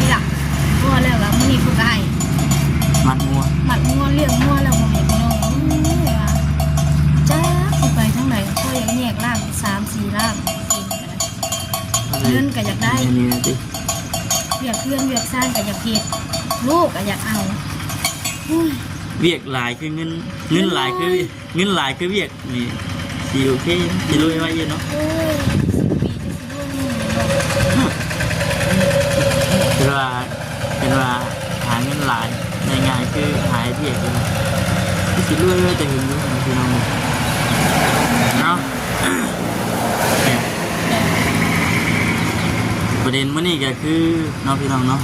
ນີ້ລະ ພໍແລ້ວວ່າມື້ນີ້ເພິ່ນກໍໃຫ້ມັດງົວ ມັດງົວ ລ້ຽງງົວແລ້ວ ພໍ່ແມ່ພີ່ນ້ອງເອີຍ ວ່າຈັກຊິໄປທາງໃດ ພໍຢາກແຍກລ້ານ ສາມສີ່ລ້ານ ເງິນກໍຢາກໄດ້ ອັນນີ້ນະຕິ ວຽກເຮືອນວຽກຊານກໍຢາກເຮັດ ລູກກໍຢາກເອົາ ໂອ້ຍ ວຽກຫຼາຍຄືເງິນ ເງິນຫຼາຍຄື ເງິນຫຼາຍຄືວຽກນີ້ ຊິໂອເຄ ຊິລວຍໄວຢູ່ເນາະ ໂອ້ຍ ສິບປີຈະຊິລວຍເນາະ ເພິ່ນວ່າ ເພິ່ນວ່າຫາເງິນຫຼາຍໄດ້ງ່າຍຄືຫາເຮັດວຽກນີ້ ຄືຊິລວຍໄວແຕ່ເຫິງຢູ່ພີ່ນ້ອງເນາະ ປະເດັນມື້ນີ້ກໍຄືເນາະ ພີ່ນ້ອງເນາະ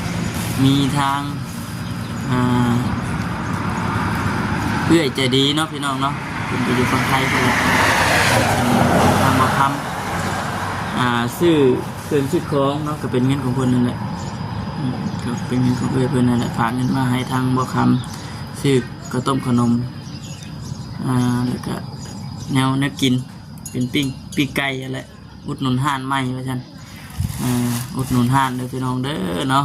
ມີທາງ ອ່າ ເອື້ອຍໃຈດີເນາະ ພີ່ນ້ອງເນາະ ເພິ່ນກໍຢູ່ຝັ່ງໄທພຸ້ນແຫຼະ ທາງບ່າວຄຳ ອ່າ ຊື້ເຄື່ອງຊື້ຂອງເນາະ ກໍເປັນເງິນຂອງເພິ່ນນັ້ນແຫຼະ ອືມ ກໍເປັນເງິນຂອງເອື້ອຍເພິ່ນນັ້ນແຫຼະ ຝາກເງິນມາໃຫ້ທາງບ່າວຄຳ ຊື້ເຂົ້າຕົ້ມເຂົ້າໜົມ ອ່າ ແລ້ວກໍແນວ ແນວກິນ ເປັນປີ້ງ ປີ້ງໄກ່ຫັ້ນແຫຼະ ອຸດໜູນຮ້ານໃໝ່ວ່າຊັ້ນ ເອີ ອຸດໜູນຮ້ານເດີພີ່ນ້ອງເດີເນາະ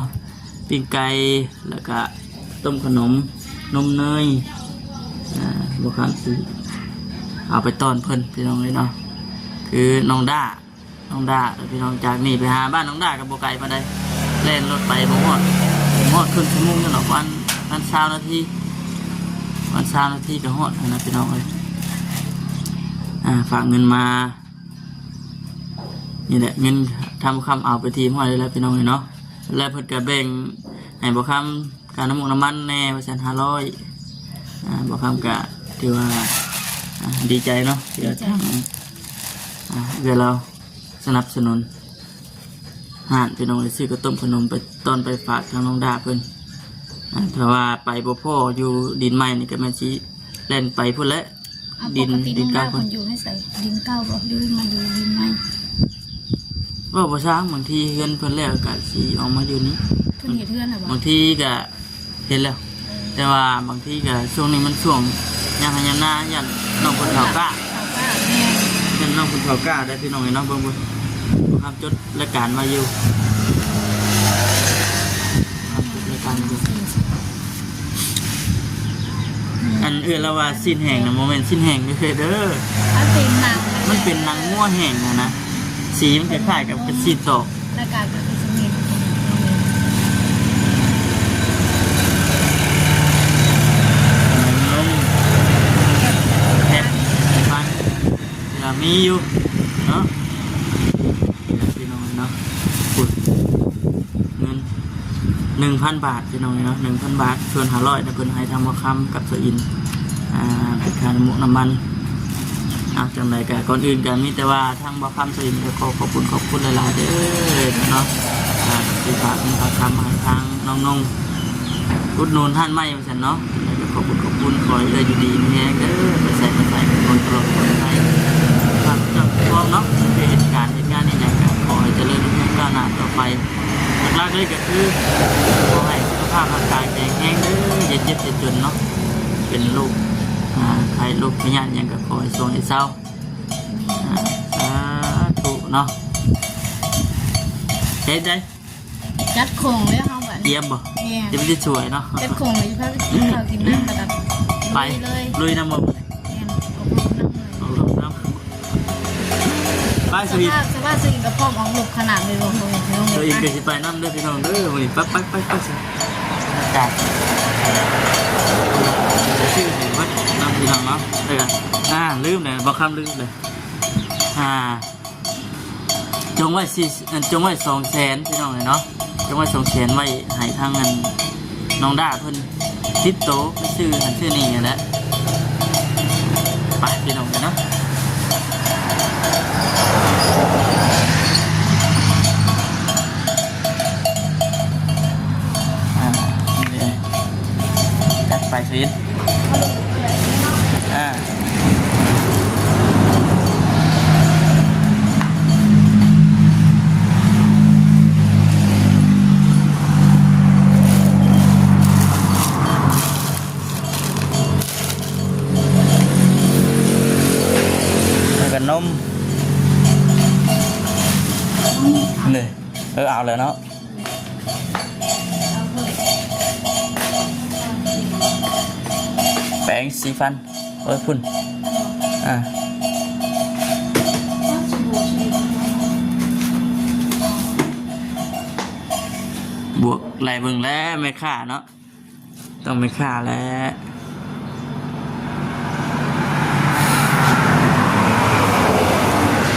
ປີ້ງໄກ່ ແລ້ວກະຕົ້ມຂະໜົມ ນົມເນີຍ ອ່າ ບໍ່ຄຳຊິເອົາໄປຕ້ອນເພິ່ນ ພີ່ນ້ອງເອີຍເນາະ. ຄືນ້ອງດ້າ ນ້ອງດ້າ ພີ່ນ້ອງ ຈາກນີ້ໄປຫາບ້ານນ້ອງດ້າກໍບໍ່ໄກປານໃດ ແລ່ນລົດໄປບໍ່ຮອດ ບໍ່ຮອດເຄິ່ງຊົ່ວໂມງດອກ ປະມານ ປະມານຊາວນາທີ ປະມານຊາວນາທີກໍຮອດຫັ້ນນະ ພີ່ນ້ອງເອີຍ. ອ່າ ຝາກເງິນມາ ນີ້ແຫຼະ ເງິນທາງບໍ່ຄຳເອົາໄປທີ່ຮຽບຮ້ອຍແລ້ວ ພີ່ນ້ອງເອີຍເນາະ. ແລ້ວເພິ່ນກໍແບ່ງໃຫ້ບໍ່ຄຳ ຄ່ານ້ຳມັນແດ່ວ່າຊັ້ນ ຫ້າຮ້ອຍ. ອ່າ ບໍ່ຄຳກະຖືວ່າ ອ່າ ດີໃຈເນາະ ທີ່ວ່າ ດີໃຈ ທາງ ອ່າ ເອື້ອຍລາວສະໜັບສະໜູນຮ້ານ ພີ່ນ້ອງເອີຍ ຊື້ເຂົ້າຕົ້ມເຂົ້າໜົມໄປຕ້ອນໄປຝາກທາງນ້ອງດ້າເພິ່ນ. ອ່າ ຖ້າວ່າໄປບໍ່ພໍ້ຢູ່ດິນໃໝ່ນີ້ ກໍແມ່ນຊິແລ່ນໄປພຸ້ນແຫຼະ. ອ່າ ດິນ ປົກກະຕິ ດິນເກົ່າ ນ້ອງດາວເພິ່ນຢູ່ໃນໃສ? ດິນເກົ່າບໍ່ ຫຼືມາຢູ່ດິນໃໝ່? ເວົ້າບໍ່ຊ່າງ ບາງທີເຮືອນເພິ່ນແລ້ວກະຊິອອກມາຢູ່ນີ້. ເພິ່ນເຮັດເຮືອນແລ້ວບໍ່? ບາງທີກະເຮັດແລ້ວ ເອີ ແຕ່ວ່າບາງທີກະຊ່ວງນີ້ມັນຊ່ວງຍາມໄຮ່ຍາມນາ ຢ້ານນ້ອງເພິ່ນເຂົ້າກ້າ ເຂົ້າກ້າ ແມ່ນ ຢ້ານນ້ອງເພິ່ນເຂົ້າກ້າໄດ໋ ພີ່ນ້ອງເອີຍເນາະ. ເບິ່ງ ເບິ່ງ ເບິ່ງ ເຮົາຈົດລາຍການໄວ້ຢູ່ ເຮົາຈົດລາຍການໄວ້ຢູ່. ອັນເອື້ອຍລາວວ່າຊີ້ນແຫ້ງນະ ບໍ່ແມ່ນຊີ້ນແຫ້ງເດີ ມັນເປັນໜັງ ມັນເປັນໜັງງົວແຫ້ງຫັ້ນນະ ສີມັນຄ້າຍໆກັບຊີ້ນຕອກ ລະກາຍເປັນຊີ້ນແຫ້ງ ໜັງນົມ ແທບ ມັນ ກໍມີຢູ່ເນາະ ພີ່ນ້ອງເນາະ. ພຸ້ນ ເງິນໜຶ່ງພັນບາດ ພີ່ນ້ອງເນາະ ໜຶ່ງພັນບາດ ສ່ວນຫ້າຮ້ອຍນະ ເພິ່ນໃຫ້ທາງບໍ່ຄຳກັບສາວອິນ ອ່າ ເປັນຄ່ານ້ຳມັນ. ອ່າ ຈັ່ງໃດກໍກ່ອນອື່ນກໍມີແຕ່ວ່າທາງບໍ່ຄຳສາວອິນກໍຂໍຂອບຄຸນຂອບຄຸນຫຼາຍໆເດີເນາະ ອ່າ ທີ່ຝາກເງິນຝາກຄຳມາໃຫ້ທາງນ້ອງໆ ອຸດໜູນຮ້ານໃໝ່ ຊັ້ນເນາະ. ຈັ່ງໃດກໍຂອບຄຸນຂອບຄຸນ ຂໍໃຫ້ເອື້ອຍຢູ່ດີມີແຮງເດີ ໄປໃສມາໃສກໍຂໍໃຫ້ຕະຫຼອດປອດໄພ ພາເຈົ້າພວກເນາະ ໄປເຮັດການເຮັດງານເຮັດຫຍັງກໍຂໍໃຫ້ຈະເລີນຮຸ່ງເຮືອງກ້າວໜ້າຕໍ່ໄປ. ຫຼັກໆເລີຍກໍຄື ຂໍໃຫ້ສຸຂະພາບຮ່າງກາຍແຂງແຮງເດີ ຢ່າເຈັບຢ່າຈົນເນາະ ເປັນໂລກ ອ່າ ໄຂ້ໂລກພະຍາດຫຍັງກໍຂໍໃຫ້ຊ່ວງໃຫ້ເຊົາ ອ່າ ສາທຸເນາະ. ເຮັດໄດ້ ຈັດຂອງແລ້ວເຮົາບັດ ກຽມບໍ່? ແມ່ນ ຈະໄປຊິຊ່ວຍເນາະ ຈັດຂອງແລ້ວຊິພາໄປກິນເຂົ້າກິນນ້ຳ ແລ້ວກໍໄປ ລຸຍເລີຍ ລຸຍນຳບໍ່? ແມ່ນ ອອກລົບນຳເລີຍ ອອກລົບນຳ ໄປ ສະວີດ ສະພາບ ສະພາບສະວີດກໍພ້ອມອອກລົບຂະໜາດເລີຍ ບໍ່ ບໍ່ແມ່ນ ສະວີດກໍຊິໄປນຳເດີພີ່ນ້ອງເດີ ມື້ນີ້ ໄປ ໄປ ໄປ ໄປ ໄປ ຈ້າ ຊື້ໃຫ້ເບິດນຳພີ່ນ້ອງເນາະ ເອີ ອ່າ ລືມແລ້ວ ບໍ່ຄຳລືມເລີຍ ອ່າ ຈົ່ງໄວ້ສີ່ ອັນ ຈົ່ງໄວ້ສອງແສນ ພີ່ນ້ອງເອີຍເນາະ ຈົ່ງໄວ້ສອງແສນ ໄວ້ໃຫ້ທາງ ອັນ ນ້ອງດ້າເພິ່ນຕິດໂຕໄປຊື້ຫັ້ນຊື້ນີ້ຫັ້ນແຫຼະ ໄປ ພີ່ນ້ອງເອີຍເນາະ. ອ່າ ນີ້ເດ້ ຈັດໄປຊີນ ອ່າ ແລ້ວກໍນົມ ນີ້ ເອີ ເອົາແລ້ວເນາະ. ແປງສີຟັນ ເອີ ພຸ້ນ ອ່າ ບວກໄລ່ເບິ່ງແລ້ວແມ່ຄ້າເນາະ ຕ້ອງແມ່ຄ້າແຫຼະ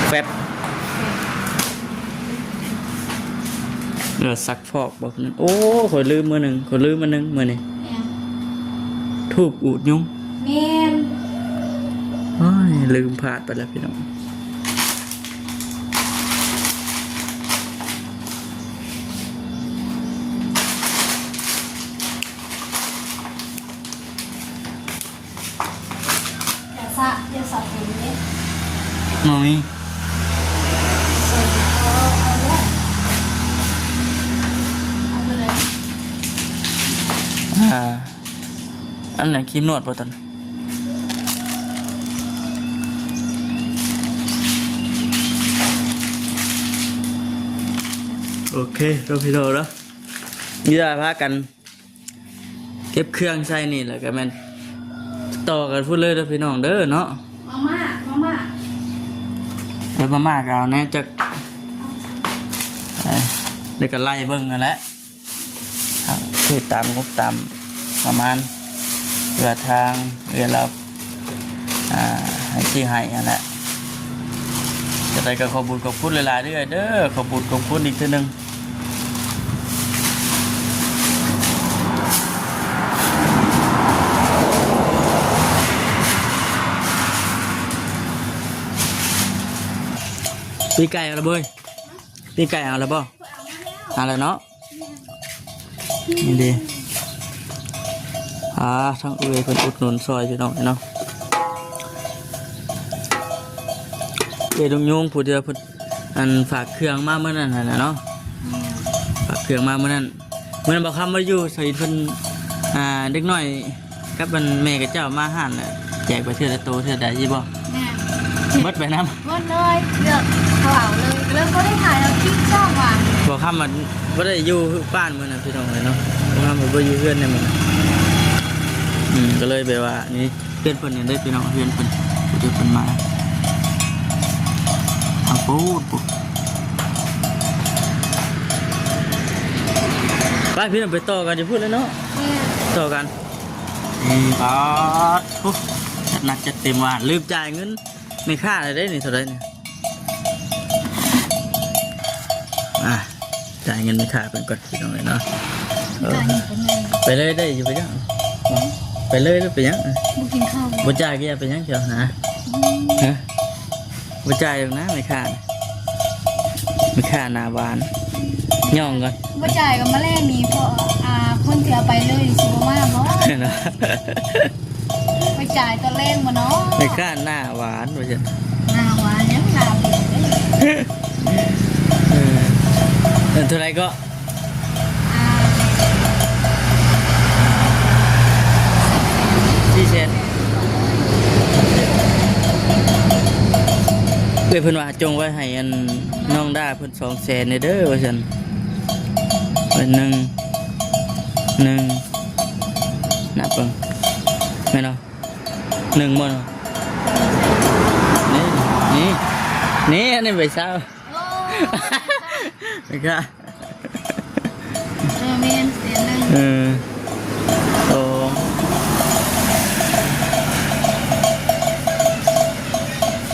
ແຟບ ເອີ ສັກຟອກບໍ່? ໂອ້ ຂ້ອຍລືມມື້ໜຶ່ງ ຂ້ອຍລືມອັນໜຶ່ງມື້ນີ້ ຫຍັງ? ທູບອູດຍຸງ ແມ່ນ ໂອ້ຍ ລືມພາດໄປແລ້ວພີ່ນ້ອງ. ຢ່າສະ ຢ່າສະຜົມເດ້ ບໍ່ມີ ເອີ ເອົາ ເອົາເລີຍ ເອົາໄປເລີຍ ອ່າ ອັນນັ້ນຄຣີມນວດບໍ່ຕົນ? ໂອເຄ ເນາະ ພີ່ນ້ອງເນາະ ມີເວລາພາກັນ ແກ ກັບເຄື່ອງໃສ່ນີ້ ແລ້ວກໍແມ່ນຕໍ່ກັນພຸ້ນເລີຍເດີພີ່ນ້ອງເດີເນາະ. ມາມ່າ ມາມ່າ ເອີ ມາມ່າກໍເອົາແດ່ຈັກ ເອີ ແລ້ວກໍໄລ່ເບິ່ງຫັ້ນແຫຼະ ຄືຕາມງົບຕາມປະມານ ເພື່ອທາງເອື້ອຍລາວ ອ່າ ໃຫ້ ຊິໃຫ້ຫັ້ນແຫຼະ. ຈັ່ງໃດກໍຂອບບຸນຂອບຄຸນຫຼາຍໆເດີ້ ເດີ້ ຂອບບຸນຂອບຄຸນອີກເທື່ອໜຶ່ງ. ປີ້ໄກ່ເອົາລະເບີຍ? ປີ້ໄກ່ເອົາລະບໍ່? ເອົາລະເນາະ. ນີ້ເດ້ ອ່າ ທາງເອື້ອຍເພິ່ນອຸດໜູນຊ່ອຍພີ່ນ້ອງເນາະ. ເອື້ອຍລຸງຍູງ ຜູ້ທີ່ວ່າເພິ່ນ ອັນ ຝາກເຄື່ອງມາມື້ນັ້ນຫັ້ນນະເນາະ. ແມ່ນ ຝາກເຄື່ອງມາມື້ນັ້ນ ມື້ນັ້ນບ່າວຄຳບໍ່ຢູ່ ສະຫະອິດເພິ່ນ ອ່າ ເດັກນ້ອຍ ກັບອັນແມ່ຂະເຈົ້າມາຮ້ານແຫຼະ ແຈກໄປເທື່ອລະໂຕເທື່ອໃດຊິບໍ່? ແມ່ນ ເບິດໄປນຳ ເບິດເລີຍ ເລືອກເຂົາເອົາເລີຍ ເລີຍບໍ່ໄດ້ຖ່າຍເອົາຄລິບຊ້ຳວ່າ. ບໍ່ຄຳມັນບໍ່ໄດ້ຢູ່ບ້ານມື້ນັ້ນພີ່ນ້ອງເອີຍເນາະ ບໍ່ຄຳມັນບໍ່ຢູ່ເຮືອນໃນມື້ນັ້ນ. ອືມ ກໍເລີຍແບບວ່ານີ້ ເຮືອນເພິ່ນນີ້ເດ້ພີ່ນ້ອງ ເຮືອນເພິ່ນ ຜູ້ທີ່ເພິ່ນມາ ເອົາໂພດ ໄປພີ່ນ້ອງ ໄປຕໍ່ກັນຢູ່ພຸ້ນແລ້ວເນາະ. ແມ່ນ ຕໍ່ກັນ. ນີ້ປາດ ໂອ້ ຈັດໜັກຈັດເຕັມວ່າ ລືມຈ່າຍເງິນແມ່ຄ້າແລ້ວເດ້ນີ້. ເທົ່າໃດນີ້? ອ່າ ຈ່າຍເງິນແມ່ຄ້າເພິ່ນກ່ອນພີ່ນ້ອງເອີຍເນາະ. ເອີ ໄປເລີຍ ໄດ້ຢູ່ ໄປຫຍັງ ໄປເລີຍ ໄປຫຍັງ ບໍ່ກິນເຂົ້າ ບໍ່ຈ່າຍກໍຢ່າໄປຫຍັງ ເຈົ້ານະ. ອືມ ຮະ ບໍ່ຈ່າຍດອກນະແມ່ຄ້າ ແມ່ຄ້າໜ້າຫວານ ຍ່ອງກ່ອນ ບໍ່ຈ່າຍກໍມາແລງນີ້ ເພາະ ອ່າ ຄົນທີ່ເອົາໄປເລີຍຊິບໍ່ມາບໍ່ເນາະ. ໄປຈ່າຍຕອນແລງບໍ່ເນາະ ແມ່ຄ້າໜ້າຫວານວ່າຊັ້ນ. ໜ້າຫວານຫຍັງ ໜ້າເບື່ອເດ້. ເອີ ເອີ ເທົ່າໃດກໍ? ອ່າ ສີ່ແສນ ເອື້ອຍເພິ່ນວ່າຈົ່ງໄວ້ໃຫ້ອັນນ້ອງດ້າເພິ່ນສອງແສນແດ່ເດີວ່າຊັ້ນ. ເປັນໜຶ່ງ ໜຶ່ງ ນັບເບິ່ງ ແມ່ນບໍ່? ໜຶ່ງໝົດ ນີ້ ນີ້ ນີ້ ອັນນີ້ໃບຊາວ. ໂອ້ ແມ່ນ ເອີ ແມ່ນ ແສນໜຶ່ງ ເອີ ສອງ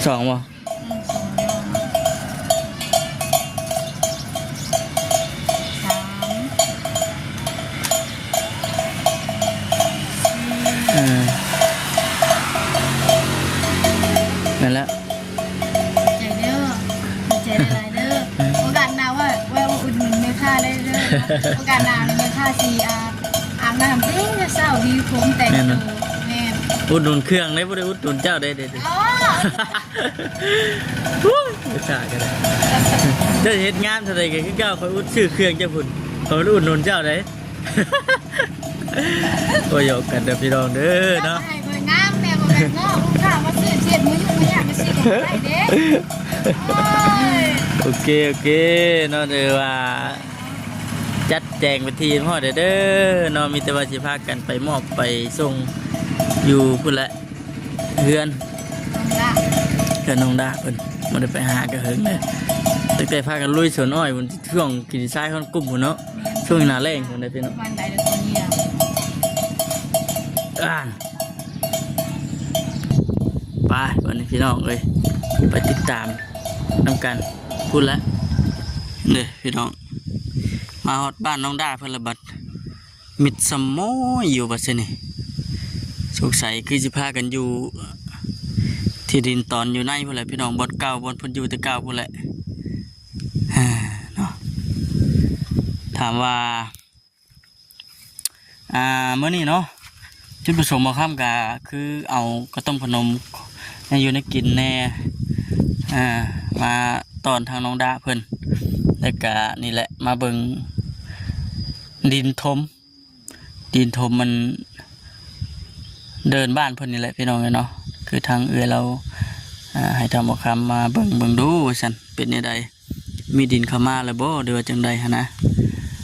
ສອງບໍ່? ອືມ ສອງແລ້ວ ສາມ ເອີ ນັ້ນແຫຼະ ຂອບໃຈເດີ ຂອບໃຈຫຼາຍໆເດີ. ໂອກາດໜ້າວ່າ ແວ່າອຸດໜູນແມ່ຄ້າໄດ້ເດີ. ໂອກາດໜ້າແມ່ຄ້າຊິ ອ່າ ອາບນ້ຳເດ້ ເຊົ້າດີຜົມແຕ່ງໂຕ. ແມ່ນ ອຸດໜູນເຄື່ອງເດ້ ບໍ່ໄດ້ອຸດໜູນເຈົ້າເດ້. ອໍ ໂອ້ຍ ບໍ່ຊ້າກໍໄດ້ ເຈົ້າເຮັດງາມເທົ່າໃດກໍຄືເກົ່າ. ຂ້ອຍອຸດຊື້ເຄື່ອງເຈົ້າພຸ້ນ ຂ້ອຍບໍ່ໄດ້ອຸດໜູນເຈົ້າເດ້. ໂອ້ຍ ຢອກກັນເດີພີ່ນ້ອງເດີເນາະ. ໃຫ້ຂ້ອຍງາມແດ່ ບໍ່ແມ່ນເນາະ ລູກຄ້າມາຊື້ເຈັບມື້ຢູ່ມື້ຍາມຈັ່ງຊີ້ກໍບໍ່ໄດ້ເດ້. ໂອ້ຍ ໂອເຄ ໂອເຄເນາະ ຖືວ່າ ຈັດແຈງເປັນທີ່ຮຽບຮ້ອຍແລ້ວເດີເນາະ. ມີແຕ່ວ່າຊິພາກັນໄປມອບໄປສົ່ງຢູ່ພຸ້ນແຫຼະ ເຮືອນ ນ້ອງດາ ເຮືອນນ້ອງດາເພິ່ນ. ບໍ່ໄດ້ໄປຫາກໍເຫິງເດີ ຕັ້ງແຕ່ພາກັນລຸຍສວນອ້ອຍພຸ້ນ ຊ່ວງກິນຊາຍຮອນກຸ້ມພຸ້ນເນາະ. ແມ່ນ ຊ່ວງໜ້າແລ້ງພຸ້ນເດ້ພີ່ນ້ອງ. ອ່ານ ໄປ ບັດນີ້ພີ່ນ້ອງເອີຍ ໄປຕິດຕາມນຳກັນພຸ້ນແຫຼະເດີພີ່ນ້ອງ. ມາຮອດບ້ານນ້ອງດາເພິ່ນລະບັດ ມິດສະໝໍຍຢູ່ບັດຊີ້ນີ້. ສົງໄສຄືຊິພາກັນຢູ່ທີ່ດິນຕອນຢູ່ໃນພຸ້ນແຫຼະພີ່ນ້ອງ ບ່ອນເກົ່າ ບ່ອນເພິ່ນຢູ່ແຕ່ເກົ່າພຸ້ນແຫຼະເນາະ. ຖາມວ່າ ອ່າ ມື້ນີ້ເນາະ ຈຸດປະສົງບ່າວຄຳກະຄືເອົາເຂົ້າຕົ້ມຂະໜົມ ແນວຢູ່ແນວກິນແດ່ ອ່າ ມາຕ້ອນທາງນ້ອງດາເພິ່ນ ແລ້ວກະນີ້ແຫຼະ ມາເບິ່ງດິນຖົມ ດິນຖົມມັນເດີ່ນບ້ານເພິ່ນນີ້ແຫຼະພີ່ນ້ອງເອີຍເນາະ. ຄືທາງເອື້ອຍລາວ ອ່າ ໃຫ້ທາງບ່າວຄຳມາເບິ່ງ ເບິ່ງດູວ່າຊັ້ນ ເປັນແນວໃດ ມີດິນເຂົ້າມາແລ້ວບໍ່ ຫຼືວ່າຈັ່ງໃດຫັ້ນນະ.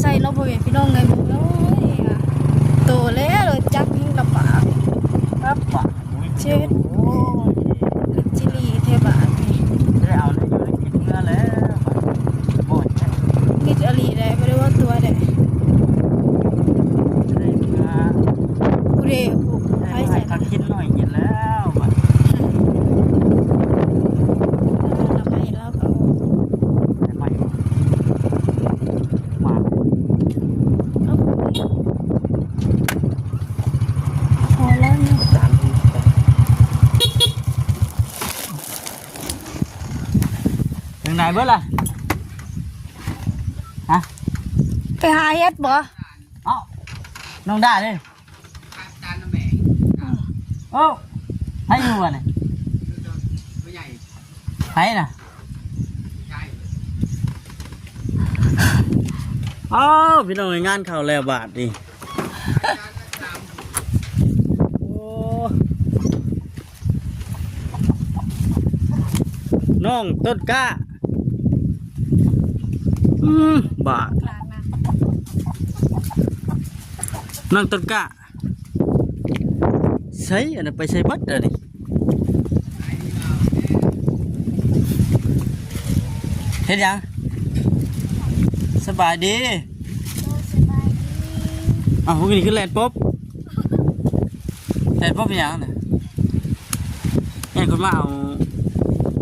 ໃສ່ເນາະ ພໍ່ແມ່ພີ່ນ້ອງເອີຍ ເບິ່ງເລີຍ ໂຕແລ້ວ ລົດຈັກແຮ່ງລຳບາກ ລຳບາກ ເຈັດ ໂອ້ຍ ຄືຊິຫຼີແທ້ບາດນີ້ ໄດ້ເອົາໄດ້ຢູ່ໄດ້ກິນເມືອແລ້ວ ບາດນີ້ ໂອ້ຍ ມິດອີ່ຫຼີເດ້ ບໍ່ໄດ້ເວົ້າຕົວເດ້ ໄດ້ເມືອ ຜູ້ເດ ຜູ້ ໃຜໃສ່ ໃຫ້ເຂົາກິນໜ້ອຍກິນແລ້ວ ບາດນີ້ ເອີ ເອົາໄປ ເອົາໄປ ມາ ເອົາ ພໍແລ້ວນີ້ ເຖິງໃດເບິດລະ? ຮະ? ໄປຫາເຫັດບໍ່? ເອົ້າ ນ້ອງດ້າເດ້. ໂອ້ ໃຜຢູ່ວະນີ້? ໃຜນະ? ອ້າວ ພີ່ນ້ອງເອີຍ ງານເຂົ້າແລ້ວບາດນີ້ ໂອ້ ນ້ອງຕົ້ນກ້າ ອືມ ບາດ ນ້ອງຕົ້ນກ້າ ໃສ ອັນນັ້ນໄປໃສເບິດອັນນີ້ ເຮັດຫຍັງ? ສະບາຍດີ ໂດຍ ສະບາຍດີ ອ້າວ ພວກນີ້ຄືແລ່ນປົບ ແລ່ນປົບເຮັດຫຍັງນະ? ແມ່ນຄົນມາເອົາ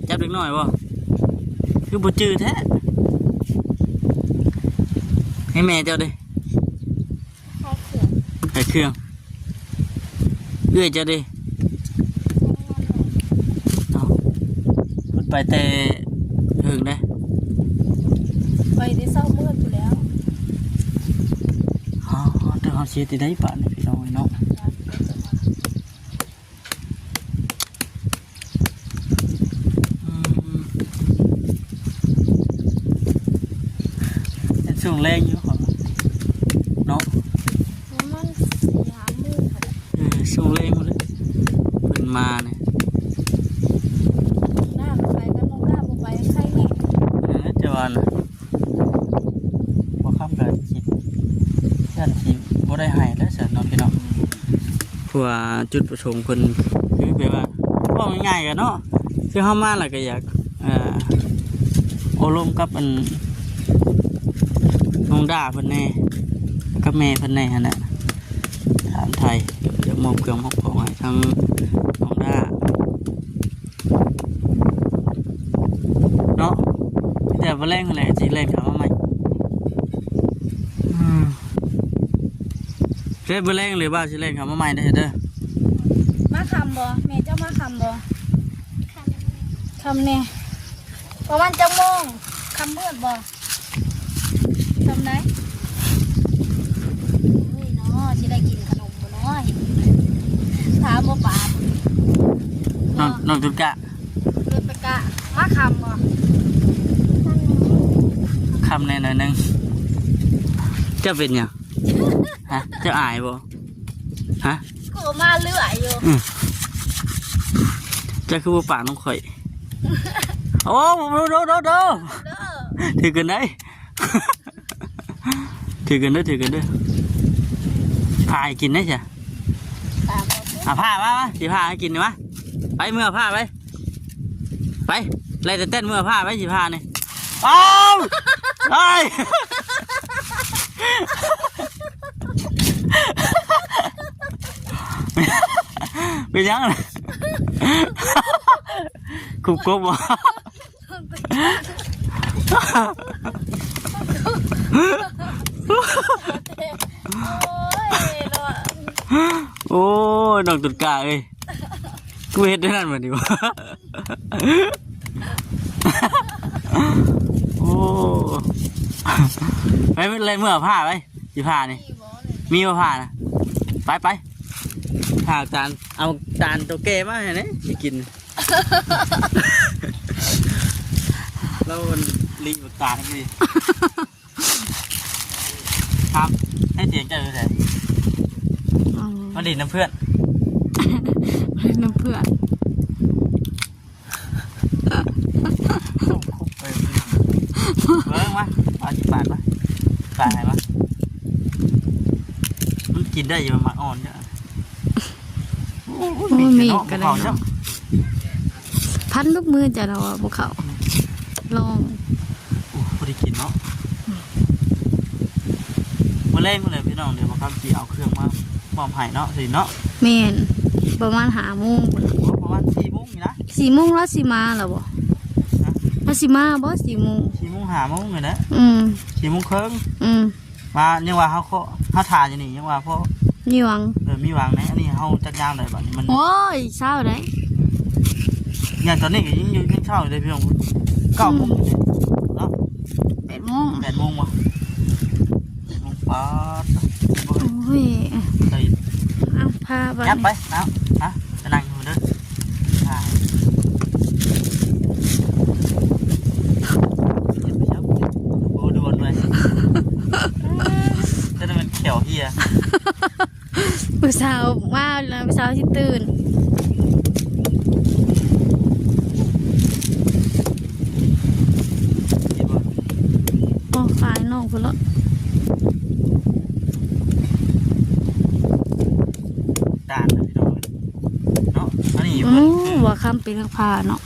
ຈັບເດັກນ້ອຍບໍ່? ຄືບໍ່ຈື່ແທ້ ໃຫ້ແມ່ເຈົ້າເດ້. ຂາຍເຄື່ອງ ຂາຍເຄື່ອງ ເອື້ອຍເຈົ້າເດ້? ເອົ້າ ເພິ່ນໄປແຕ່ເຫິງເດ້ ໄປແຕ່ເຊົ້າມືດພຸ້ນແລ້ວ ອໍ ແຕ່ເຮົາຊິເຮັດຈັ່ງໃດບາດນີ້ ພີ່ນ້ອງເອີຍເນາະ. ອືມ ຍັງຊ່ວງແລງຢູ່ເນາະ ປະມານສີ່ຫ້າໂມງ ເອີ ຊ່ວງແລງພຸ້ນແຫຼະ ເພິ່ນມານີ້ ນ້າໄປກັນ ນ້ອງນ້າບໍ່ໄປໃຄແນ່ ເອີ ແຕ່ວ່ານະ ບໍ່ຄຳກໍຄິດ ຢ້ານຊິບໍ່ໄດ້ໃຫ້ແລ້ວຊັ້ນເນາະ ພີ່ນ້ອງ. ເພາະວ່າຈຸດປະສົງເພິ່ນຄືແບບວ່າ ເວົ້າງ່າຍໆກັນເນາະ ຄືເຮົາມາແລ້ວກໍຢາກ ເອີ ໂອ້ລົມກັບອັນ ນ້ອງດ້າເພິ່ນແດ່ ກັບແມ່ເພິ່ນແດ່ຫັ້ນແຫຼະ ຖາມໄຖ່ ຢາກມອບເຄື່ອງມອບຂອງໃຫ້ທາງນ້ອງດ້າ ເນາະ ແຕ່ບໍ່ແລງຫັ້ນແຫຼະ ຊິແລ່ນເຂົ້າມາໃໝ່ ອືມ ເສຍບໍ່ແລງເລີຍວ່າຊິແລ່ນເຂົ້າມາໃໝ່ເດີ ເດີ ມາຄ່ຳບໍ່? ແມ່ເຈົ້າມາຄ່ຳບໍ່? ຄ່ຳແດ່ ປະມານຈັກໂມງ? ຄ່ຳມືດບໍ່? ຊ່ຳໃດ? ໂອ້ຍເນາະ ຊິໄດ້ກິນຂະໜົມບໍ່ເນາະ? ຖາມບໍ່ປາກ ນ້ອງ ນ້ອງຈຸດກະ ເລີຍໄປກະ ມາຄ່ຳບໍ່? ຄ່ຳແດ່ໜ້ອຍໜຶ່ງ. ເຈົ້າເປັນຫຍັງ? ຮະ? ເຈົ້າອາຍບໍ່? ຮະ? ກູມາເລື້ອຍຢູ່ ອືມ ເຈົ້າຄືບໍ່ປາກນຳຂ້ອຍ? ໂອ້ ໂດ ໂດ ໂດ ໂດ ຖືກກັນໄດ໋ ຖືກກັນເດີ ຖືກກັນເດີ ພາໃຫ້ກິນໄດ້ຊະ ເອົາພາມາ ມາ ຊິພາໃຫ້ກິນນີ້ ມາ ໄປ ເມືອພາໄປ ໄປ ໄລ່ແຕ່ເຕັ້ນເມືອພາໄປ ຊິພານີ້ ເອົາ ເອີຍ ເປັນຫຍັງ? ຄຸບກົບບໍ່? ໂອ້ຍເນາະ ໂອ້ຍ ນ້ອງຕຸດກາເອີຍ ກູເຮັດໄດ້ນັ້ນບັດນີ້ຫວາ? ໂອ້ ໄປເລີຍ ເມືອພາໄປ ຊິພານີ້ ມີບໍ່ພານະ? ໄປ ໄປ ຫາຕານ ເອົາຕານໂຕແກ່ມາໃຫ້ແດ່ ຊິກິນ ລາວລີບຕານີ້ ຄັບ ໃຫ້ສຽງເຈົ້າຢູ່ໃສ? ອືມ ມາຫຼິ້ນນຳເພື່ອນ ມາຫຼິ້ນນຳເພື່ອນ ເບິ່ງມາ ເອົາສິບບາດມາ ກາຍໃຫ້ມາ ມັນກິນໄດ້ຢູ່ ໝາກອ່ອນເດ້. ໂອ້ຍ ໂອ້ຍ ມີແຕ່ເນາະ ມີກະໄດ້ເນາະ ບໍ່ເຂົ້າຈ້ຳ. ພັນລູກມືຈະເນາະ ບໍ່ເຂົ້າ ລອງ. ໂອ້ ພໍໄດ້ກິນເນາະ. ອືມ ມື້ແລງພຸ້ນແຫຼະພີ່ນ້ອງ ດຽວບ່າວຄຳຊິເອົາເຄື່ອງມາມອບໃຫ້ເນາະ ຊິເນາະ. ແມ່ນ ປະມານຫ້າໂມງພຸ້ນແຫຼະ. ໂອ້ ປະມານສີ່ໂມງນີ້ນະ. ສີ່ໂມງລາວຊິມາແລ້ວບໍ່? ຮະ? ລາວຊິມາບໍ່ສີ່ໂມງ? ສີ່ໂມງ ຫ້າໂມງນີ້ແຫຼະ. ອືມ ສີ່ໂມງເຄິ່ງ. ອືມ ວ່າຍັງວ່າເຮົາເຄາະ ເຮົາຖ້າຢູ່ນີ້ຍັງວ່າພໍມີຫວັງ. ເອີ ມີຫວັງແດ່. ອັນນີ້ເຮົາຈັກຍາມໃດບັດນີ້? ມັນ ໂອ້ຍ ເຊົ້າໃດ໋. ຢ່າງຕອນນີ້ກໍຍັງຢູ່ ຍັງເຊົ້າຢູ່ເດ້ພີ່ນ້ອງ ເກົ້າໂມງ ອືມ ເນາະ. ແປດໂມງ ແປດໂມງບໍ່? ແປດໂມງ ປາດ. ໂອ້ຍ ໄດ້ ເອົາ ພາບັດ ຍັບໄປ ເອົາ ຮະ ໄປນັ່ງຢູ່ເດີ. ອ່າ ໂອ້ ດ່ວນເລີຍ ຈະໄດ້ແມ່ນແຂ້ວເຫ່ຍ. ຜູ້ສາວມາແລ້ວ ຜູ້ສາວຊິຕື່ນ. ເຫັນບໍ່? ໂອ້ ຂາຍນ້ອງພຸ້ນລະ ຕານນະພີ່ນ້ອງເອີຍເນາະ. ອັນນີ້ ໂອ້ ເພິ່ນ ບ່າວຄຳເປັນນັກຜ່າເນາະ.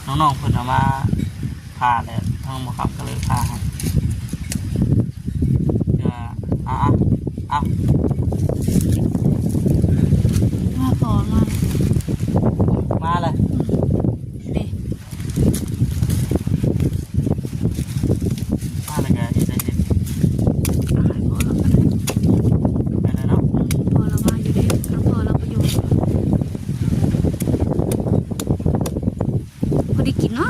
ອືມ ນ້ອງໆເພິ່ນເອົາມາຜ່າແລ້ວ ທາງບ່າວຄຳກໍເລີຍຜ່າໃຫ້. ເອົາ ເອົາ ເອົາ ມາພໍມາ ມາເລີຍ. ອືມ ເດ້ ມາແລ້ວກໍເຮັດໄດ້ເຮັດ ເອົາໃຫ້ພໍ່ລາວກໍໄດ້ ໄປແລ້ວເນາະ. ອືມ ພໍ່ລາວມາຢູ່ເດ້ ຖ້າພໍ່ລາວບໍ່ຢູ່ ພໍໄດ້ກິນເນາະ.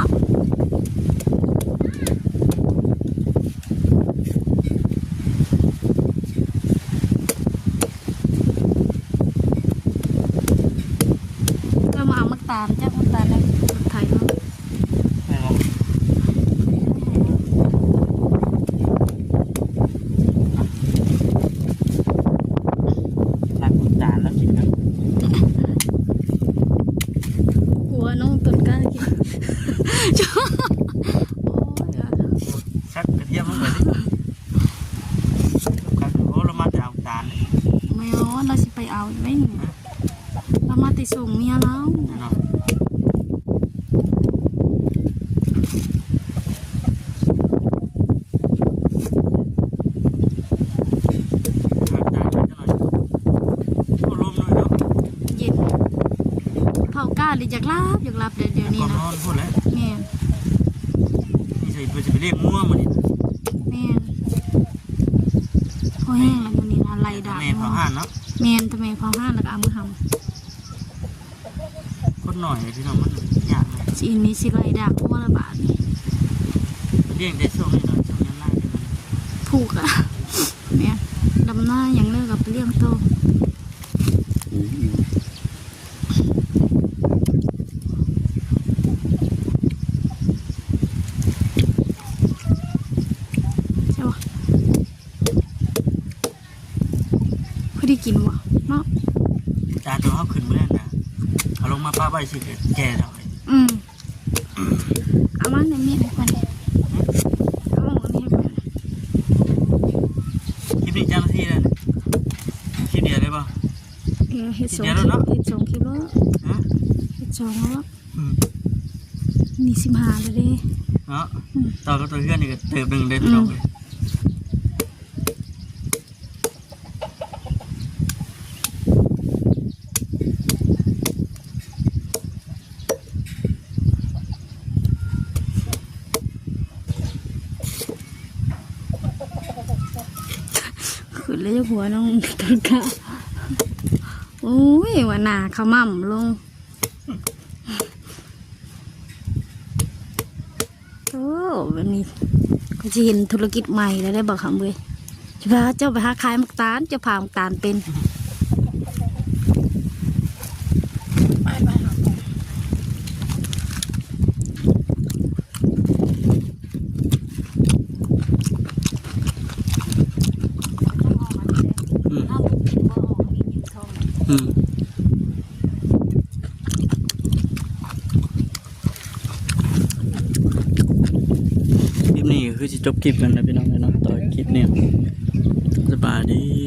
ລາວມາເອົາໝາກຕານ ຈັກໝາກຕານໃນລົດໄຖເຮົາ. ແມ່ນບໍ່? ຕັກນ້ຳຕານແລ້ວກິນເດີ. ກົວນ້ອງຕົ້ນກ້າກິນ. ໂອ້ຍ ສັກກະທຽມລົງໄປເລີຍ. ໂອ້ ລາວມາແຕ່ເອົາຕານ. ແມ່ນ ລາວຊິໄປເອົາອີກໄດ້ນີ້. ລາວມາແຕ່ສົ່ງເມຍລາວເນາະ. ເຢັນ ເຜົາກ້າເລີຍ ຢາກຫຼັບ ຢາກຫຼັບແລ້ວດຽວນີ້ນະ. ແມ່ນ ນີ້ໃສ່ເພິ່ນຊິໄປລ້ຽງງົວມື້ນີ້. ແມ່ນ ພໍແຫ້ງແລ້ວມື້ນີ້ນະ ໄລ່ດາກ. ແມ່ນ ເຜົາຮ້ານເນາະ. ແມ່ນ ແຕ່ແມ່ເຜົາຮ້ານ ແລ້ວກໍເອົາມາຫຳ. ຄົນໜ້ອຍເດ້ພີ່ນ້ອງ ມັນຍາກນະ. ຊິອັນນີ້ຊິໄລ່ດາກຫົວລະບາດນີ້. ລ້ຽງແຕ່ຊ່ວງນ້ອຍໆ ຊ່ວງຍາມນາ ຜູກອະ ແມ່ນ ດຳນາຫຍັງແລ້ວກໍໄປລ້ຽງຕໍ່. ອືມ ເຈົ້າ ພໍໄດ້ກິນບໍ່ເນາະ? ຈານໂຕເຮົາຂຶ້ນມື້ນັ້ນນະ ເອົາລົງມາປະໄວ້ຊິແກ່ແລ້ວ. ອືມ ເອົາມາໃນມີດໃຫ້ຂ້ອຍແດ່ ເອົາອັນນີ້ໃຫ້ຂ້ອຍແດ່. ຄລິບນີ້ຈັກນາທີແລ້ວ? ຄລິບດຽວໄດ້ບໍ່? ເອີ ເຮັດສອງ ຄລິບດຽວແລ້ວເນາະ ເຮັດສອງຄລິບແລ້ວ. ຮະ? ເຮັດສອງແລ້ວ. ອືມ ນີ້ສິບຫ້າແລ້ວເດ້ເນາະ. ອືມ ຕໍ່ກັບຕົວເຮືອນນີ້ກໍເຕີບໜຶ່ງເດ້ ອືມ ພີ່ນ້ອງເອີຍ. ຂຶ້ນແລ້ວ ຢາກຫົວນ້ອງຕົ້ນກ້າ. ໂອ້ຍ ວ່າໜ້າຂະໝ່ຳລົງ. ໂອ້ ແບບນີ້ກໍຊິເຫັນທຸລະກິດໃໝ່ແລ້ວເດ້ ບ່າວຄຳເອີຍ. ຊິພາເຈົ້າໄປຫາຂາຍໝາກຕານ ເຈົ້າຜ່າໝາກຕານເປັນ. ອືມ ອືມ. ຄລິບນີ້ກໍຄືຊິຈົບຄລິບກັນແລ້ວພີ່ນ້ອງເອີຍເນາະ. ຕໍ່ ຄລິບນີ້ ສະບາຍດີ